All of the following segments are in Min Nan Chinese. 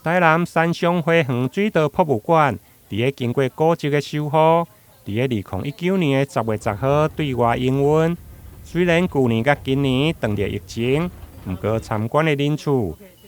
台南山上花園水道博物館，佇咧經過古蹟的修復，佇咧2019年的10月10號對外營運。雖然舊年佮今年撞著疫情，毋過參觀的人次，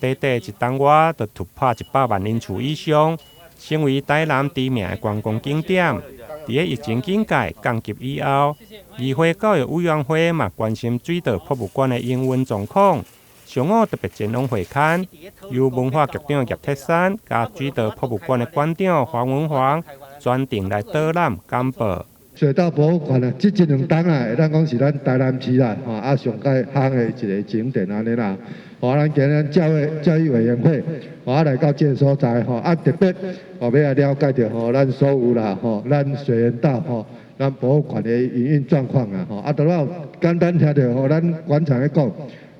短短一冬外就突破100萬人次以上，成為台南知名的觀光景點。佇咧疫情警戒降級以後，議會教育委員會嘛關心水道博物館的營運狀況。上午特別前往會勘，由文化局長葉鐵珊佮水道博物館的館長黃文煌專程來導覽簡報。水道博物館啊，這一兩冬啊，會當講是咱台南市啦，吼啊上蓋夯的一个景點按呢啦。吼，咱今日教育委員會，吼啊來到這个所在，吼啊特別，吼欲來了解著吼咱所有啦，吼咱水源道吼，咱博物館的營運狀況啊，吼啊，拄仔簡單聽著吼，咱館長咧講。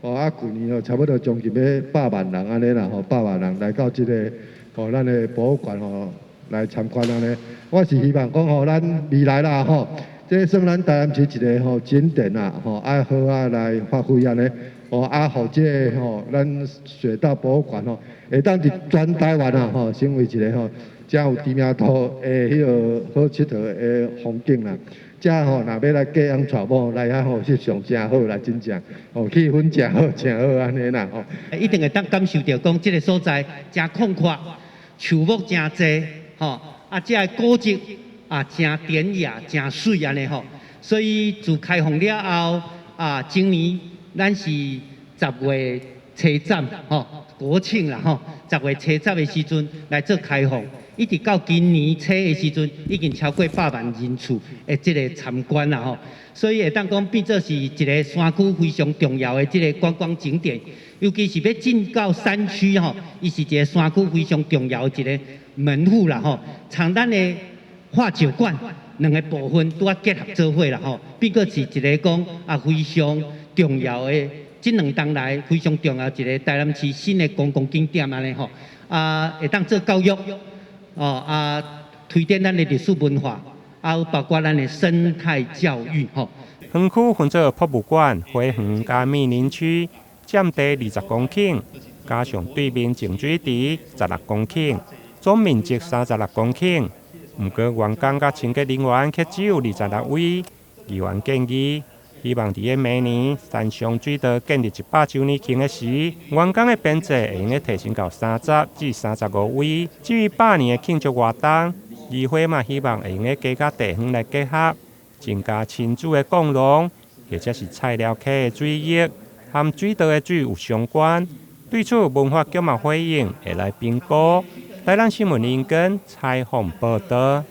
哦啊，舊年哦，差不多將近欲百萬人按呢啦，吼，百萬人來到這个吼，咱的博物館吼來參觀按呢。我是希望講吼，咱未來啦吼，這算咱台南市一个吼景點啦，吼，愛好啊來發揮按呢，吼啊，予這个吼，咱水道博物館吼，會當佇全台灣啊吼，成為一个吼誠有知名度的彼个好𨑨迌的風景啦。遮吼，若欲來嫁翁娶某來遐吼，翕相誠好啦，真正吼氣氛誠好，誠好按呢啦吼。一定會當感受著講，這个所在誠曠闊，樹木誠濟，吼啊，這个古蹟啊誠典雅、誠媠按呢吼。所以自開放了後，啊，今年咱是10月初十吼，國慶啦吼，10月初十的時陣來做開放。一直到今年初的時陣，已經超過百萬人次的這個參觀啦吼，所以會當講變做是一个山區非常重要的這个觀光景點，尤其是欲進到山區吼，伊是一个山區非常重要的一个門戶啦吼。從咱的化石館兩个部分拄仔結合做伙啦吼，變閣是一个講啊非常重要的，這兩冬來非常重要一个台南市新的觀光景點按呢吼，啊會當做教育。哦啊，推展咱的歷史文化，啊有包括咱的生態教育吼。園區分做博物館、花園佮密林區，佔地20公頃，加上對面淨水池16公頃，總面積36公頃。毋過員工佮清潔人員卻只有26位。議員建議，希望佇咧明年山上水道建立100週年慶的時，員工的編制會用得提升到30至35位。至於百年的慶祝活動，議會嘛希望會用得加佮地方來結合，增加親子的講廊，或者是菜寮溪的水域，和水道的水有相關。對此，文化局嘛回應會來評估。台南新聞林根採訪報導。